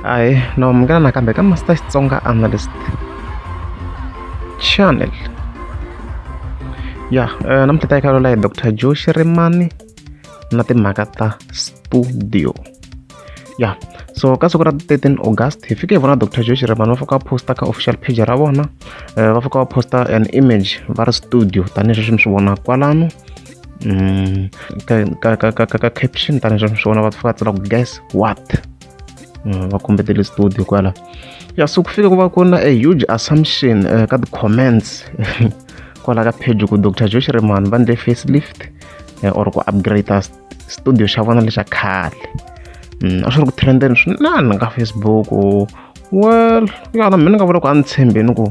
Ahee na amukela nakambe ka Master Xitsonga Analyst Channel. Ya namuntlha ta hi la hi Doctor Joe Shirimani na timhaka ta studio. Ya so ka siku ra 13 August hi fike hi vona Doctor Joe Shirimani va fika va posta ka official page ra vona, va fika va posta an image va ri studio tanihileswi mi swi vona kwalano. Ka caption tanihileswi mi swi vona va fika va tsala ku guess what, va kombetele studio kwala. Ya so ku fika ku va ku na a huge assumption ka ti-comments kwala ka page ku Doctor Joe Shirimani va endle facelift or ku upgrade studio xa vona lexa khale. A swi ri ku trendeni swinene ka Facebook. Well, ya na mina ni nga vula ku a ni tshembeni ku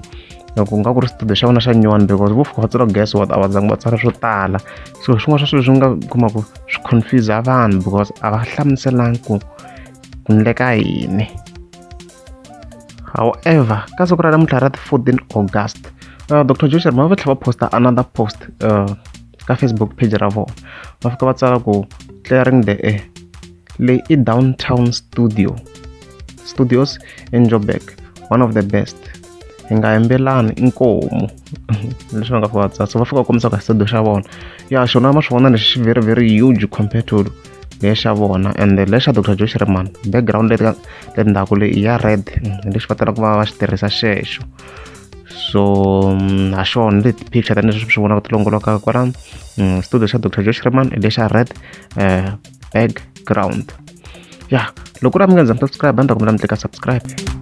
ku nga ku ri studio xa vona xa nyuwani because vo fika va tsala guess what, a va zangi va tsala swo tala. So swin'wana swa swilo swi nga kuma ku swi confuse vanhu because a va hlamuselangi ku ku endleka yini. However, ka siku ra namuntlha ra ti 14 August, Doctor Joe Shirimani va tlhela va posta another post ka Facebook page ra vona, va fika va tsala ku clearing the air, leyi i Downtown Studios in Joburg, one of the best, hi nga hembelani inkomu, leswi va nga fika va tsala. So va fika va kombisa ka studio xa vona, ya xona ma swi vona lexi xi very very huge compared to lexa vona. And lexa Doctor Joe Shirimani background leti le ndzhaku leyi ya red lexi va talaka ku va va xi tirhisa xexo. So ha xona leti picture tanihileswi swi vonaka ti longoloka kwala, studio xa Doctor Joe Shirimani lexa red background. Ya loko ku ri a mi nga za mi subscribe, a ni ta kombela mi tlika subscribe.